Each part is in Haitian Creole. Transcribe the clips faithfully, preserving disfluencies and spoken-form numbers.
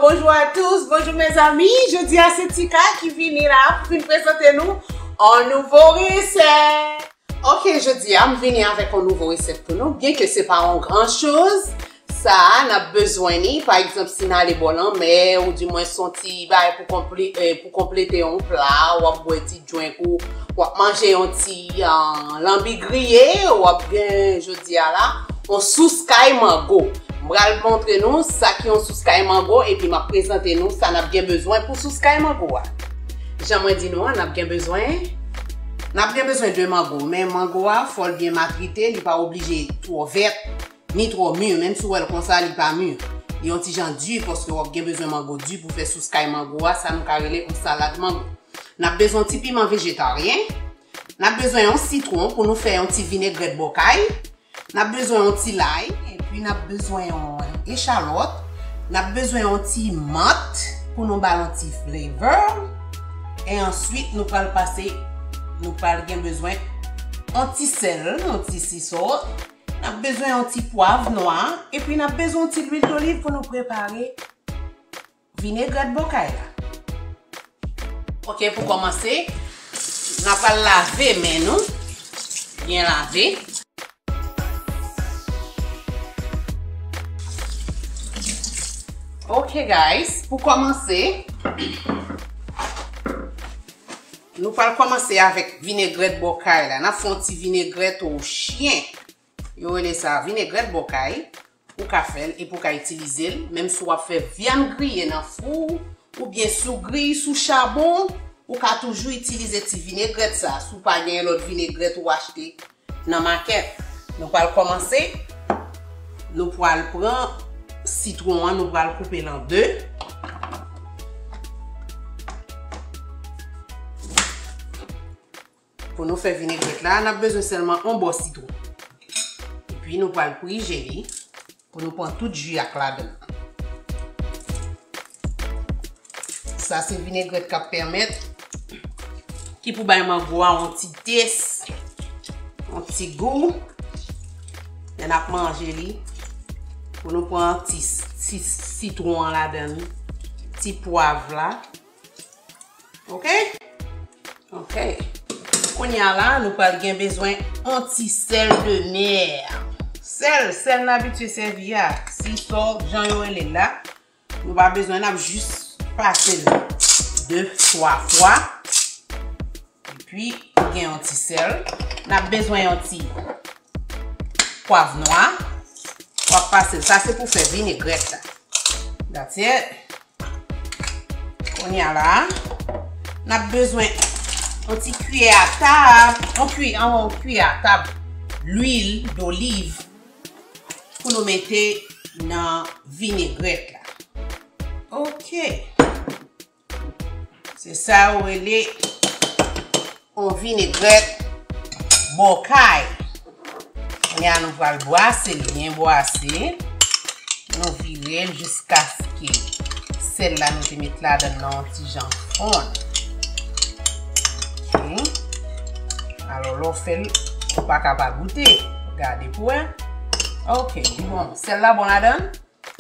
Bonjour à tous, bonjour mes amis. Jodi a se Tika ki vini la pou vin prezante nou yon nouvo resèt. Ok, jodi a m vini avèk yon nouvo resèt pou nou, byen ke se pa yon gran choz. Sa a, n ap bezwen li, pa egzanp, si n ale bò lanmè, ou di mwen se yon ti bagay pou konpli-, eh, pou konplete yon pla, w ap bwè ti drenk ou, w ap manje yon ti, ah, lanbi griye, w ap gen, jodi a la, yon sous kay mango. M pral montre nou sa ki yon sous kay mango, epi m ap prezante nou sa n ap gen bezwen pou sous kay mango a. Jan mwen di nou an, n ap gen bezwen, n ap gen bezwen de mango, men mango a, fò l byen matrite, li pa oblije twò vèt, ni twò mi, menm si w wè l konsa, li pa mi. Li yon ti jan di, paske w ap gen bezwen mango di pou fè sous kay mango a, sa nou ka rele yon salad mango. N ap bezwen yon ti piman vejetaryen, n ap bezwen yon sitwon pou nou fè yon ti vinegrèt bòkay, n ap bezwen yon ti lay, epi n ap bezwen yon echalòt, n ap bezwen yon ti mant pou nou ba l yon ti flavor, e answit nou pral pase, nou pral gen bezwen yon ti sèl, yon ti sea salt, n ap bezwen yon ti pwav nwa, epi n ap bezwen yon ti lwil doliv pou nou prepare vinegrèt bòkay la. Ok, pou kòmanse, n ap pral lave men nou. Byen lave. Ok, guys, pou kòmanse, nou pral kòmanse avèk vinegrèt bòkay la. N ap fè yon ti vinegrèt o chyen. Yo rele sa vinegrèt bòkay. Ou ka fè l epi ou ka itilize l, menm si w ap fè vyann griye nan fou, oubyen sou griy, sou chabon, ou ka toujou itilize ti vinegrèt sa, si w pa gen lòt vinegrèt ou achte nan makèt. Nou pral kòmanse, nou pral pran sitwon an, nou pral koupe l an de. Pou nou fè vinegrèt la, n ap bezwen sèlman yon bò sitwon. Epi nou pral prije li pou nou pran tout ji a k ladan l. Sa se vinegrèt k ap pèmèt, ki pou bay mango a yon ti tes, yon ti gou. Lè n ap manje li, pou nou pran ti, ti sitwon an ladan l, ti pwav la. Ok? Ok. Kounye a la, nou pral gen bezwen yon ti sèl de mè. Sèl, sèl n abitye sèvi a. Sea salt, jan yo rele l la. Nou pa bezwen, n ap jis pase l de, twa fwa. Epi, gen yon ti sèl. N ap bezwen yon ti pwav nwa. W ap pase l. Sa se pou fè vinegrèt la. That's it. Kounye a la, n ap bezwen yon ti kiyè a tab, yon kwi-, yon kiyè a tab lwil doliv pou nou mete nan vinegrèt la. Ok. Se sa yo rele yon vinegrèt bòkay. Kounye a, nou pral bwase l byen bwase. Nou vire l jiskaske sèl la nou te met ladan l nan yon ti jan fonn. Ok. Alò, lè w fè l, ou pa ka pa goute. Gade pou wè. Ok, li bon. Sèl la bon ladan l?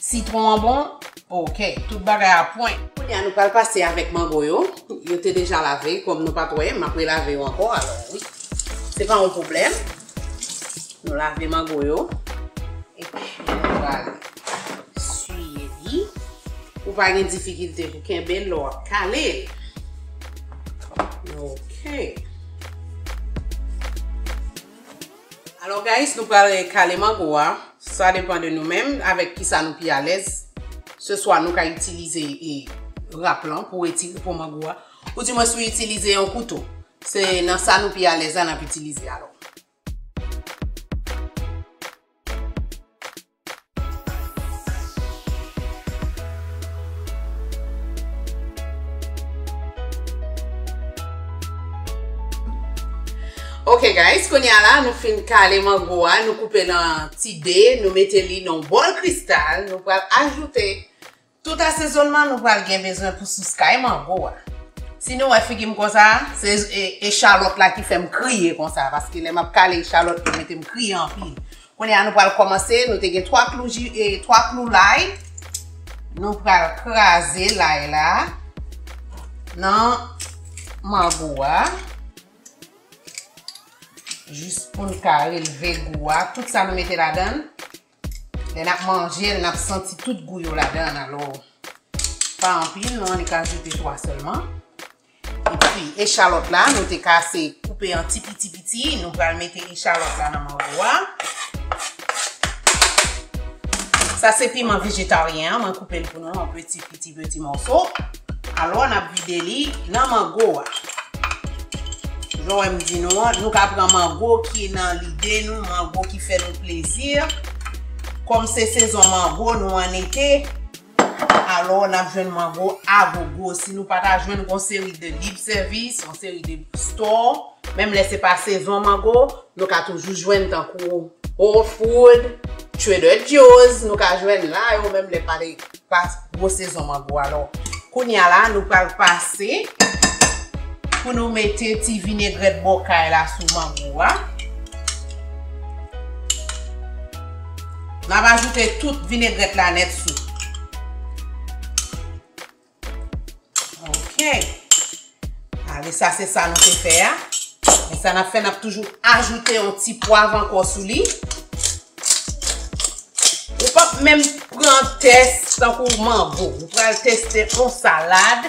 Sitwon an bon? Ok, tout bagay a pwen. Kounye a, nou pral pase avèk mango yo. Yo te deja lave, kòm nou pa t wè, m ap relave yo ankò, alò, wi. Se pa yon pwoblèm. Nou lave mango yo. Epi, nou pral siye li. Ou pa gen difikilte pou kenbe l lè w ap kale l. Ok. Alò, guys, nou pral kale mango a. Sa depann de nou menm, avèk kisa nou pi alèz. Se swa nou ka itilize, e, rap lan pou retire po mango a. Ou di mwen si w itilize yon kouto. Se nan sa nou pi alèz la, n ap itilize alò. Ok, guys, kounye a la, nou fin kale mango a, nou koupe l an ti de, nou mete li nan yon bòl kristal, nou pral ajoute tout asezònman nou pral gen bezwen pou sous kay mango a. Si nou wè figi m konsa, se e, echalòt la ki fè m kriye konsa, paske lè m ap kale echalòt, li mete m kriye anpil. Kounye a, nou pral kòmanse, nou te gen twa klou ji, e, twa klou lay. Nou pral kraze lay la nan mango a. Jis pou n ka relve gou a. Tout sa nou mete ladan l. Lè n ap manje l, n ap santi tout gou yo ladan l. Alò, pa anpil, nou annik ajoute twa sèlman. Epi, echalòt la, nou te kase koupe an ti piti piti. Nou pral mete echalòt la nan mango a. Sa se piman vejetaryen an, mwen koupe l pou nou an peti, piti, peti mòso. Alò, n ap vide li nan mango a. Jan w wè m di nou an, nou ka pran mango ki nan lide nou, mango ki fè nou plezi. Kòm se sezon mango, nou ann ete, alò n ap jwenn mango a gogo. Si nou pa ta jwenn, gon seri de lib sèvis, yon seri de store, menm lè se pa sezon mango, nou ka toujou jwenn tankou Whole Food, Trader Joe's, nou ka jwenn la yo, menm lè pa, pa gwo sezon mango. Alò, kounye a la, nou pral pase pou nou mete ti vinegrèt bòkay la sou mango a. N ap ajoute tout vinegrèt la nèt sou. Ok. Ale, sa se sa nou te fè a. E sa n ap fè, n ap toujou ajoute yon ti pwav ankò sou li. Ou p ap menm pran tès tankou mango. Ou pral teste yon salad.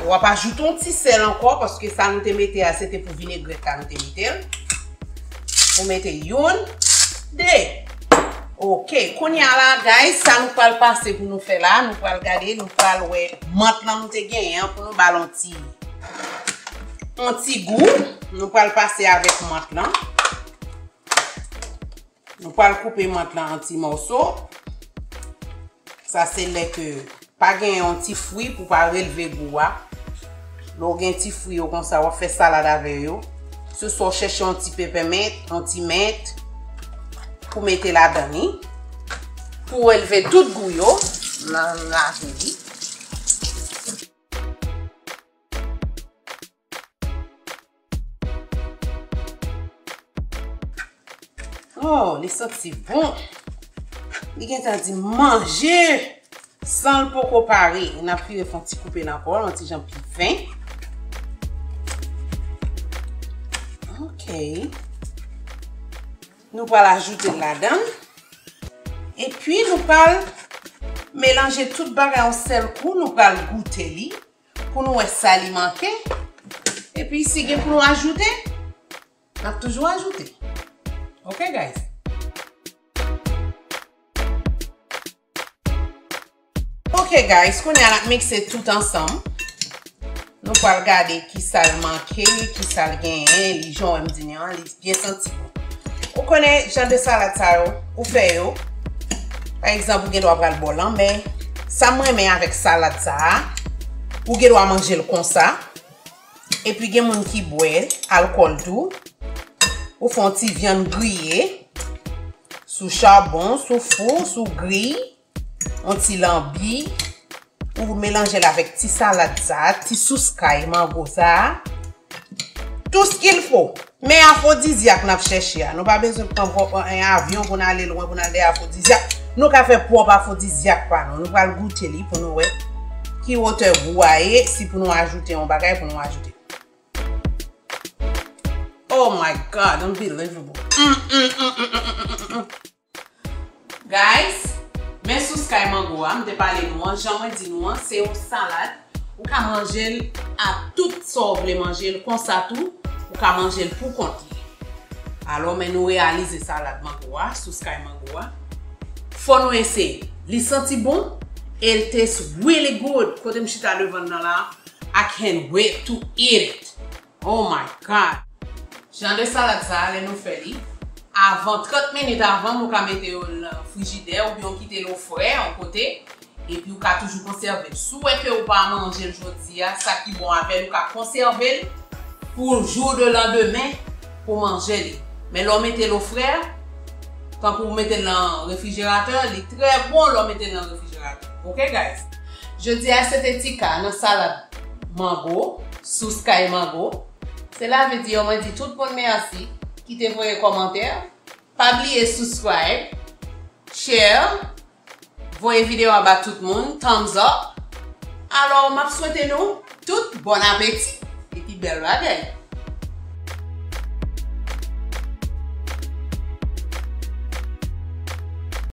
W ap ajoute yon ti sèl ankò, paske sa nou te mete a, se te pou vinegrèt la nou te mete l. Ou mete youn, de. Ok, kounye a la, guys, sa nou pral pase pou nou fè la, nou pral gade, nou pral wè mant lan nou te genyen an pou nou ba l yon ti, yon ti gou. Nou pral pase avèk mant lan. Nou pral koupe mant lan an ti mòso. Sa se lè ke pa gen yon ti fwi pou pa relve gou a. Lè w gen ti fwi yo konsa, w ap fè salad avè yo. Se swa w chèche yon ti pepèmint, yon ti mint pou mete ladan li. Pou relve tout gou yo nan, nan lavi li. Oh, li santi bon. Li gentan di manje. San l poko pare, n ap vire fè yon ti koupe nan kò l, yon ti jan pi fen. Ok. Nou pral ajoute l ladan l. Epi nou pral melanje tout bagay yon sèl kou, nou pral goute li pou nou wè sa li manke. Epi si gen pou nou ajoute, n ap toujou ajoute. Ok, guys? Ok, guys, kounye a n ap mikse tout ansanm. Nou pral gade ki sa l manke, ki sa l genyen, li jan w wè m di nou an, li byen santi bon. Ou konnen jan de salad sa yo, ou fè yo. Pa egzanp, ou gen dwa pral bò lanmè. Sa m renmen avèk salad sa a, ou gen dwa manje l konsa. Epi gen moun ki bwè alkòl tou. Ou fè yon ti vyann griye sou chabon, sou fou, sou griy, yon ti lanbi. Ou melanje l avèk ti salad sa, ti sous kay mango sa. Tout ce qu'il faut. Men afwodizyak n ap chèche a. Nou pa bezwen pran vò-, en avyon pou n ale lwen, pou n al de afwodizyak. Nou ka fè pwòp afwodizyak pa nou. Nou pral goute li pou nou wè ki wotè gou a ye, si pou nou ajoute yon bagay pou nou ajoute. Oh my God, unbelievable. Mm, mm, mm. Guys, men sous kay mango a, m te pale nou an, jan mwen di nou an, se yon salad. Ou ka manje l a tout sa w vle manje l, konsa tou, ou ka manje l pou kont li. Alò, men nou reyalize salad mango a, sous kay mango a. Fò nou eseye. Li santi bon, e l taste really good. Kote m chita devan nan la, I can't wait to eat it. Oh my God! Jan de salad sa a, lè nou fè li, avan, trant minit avan, nou ka mete yo nan frijidè oubyen w kite l o frè yon kote, epi w ka toujou konsève l. Si w wè ke w pa manje l jodi a, sa ki bon avè l, ou ka konsève l pou jou de landemen pou manje li. Men lè w mete l o frè, tankou w mete l nan refrijeratè, li trè bon lè w mete l nan refrijeratè. Ok, guys? Jodi a, se te ti ka nan salad mango, sous kay mango. Se la vle di yo, mwen di tout moun mèsi, kite voye kòmantè. Pa bliye subscribe, share, Voye videyo a ba tout moun, thumbs up. Alò, m ap swete nou tout bon apeti epi bèl bagay.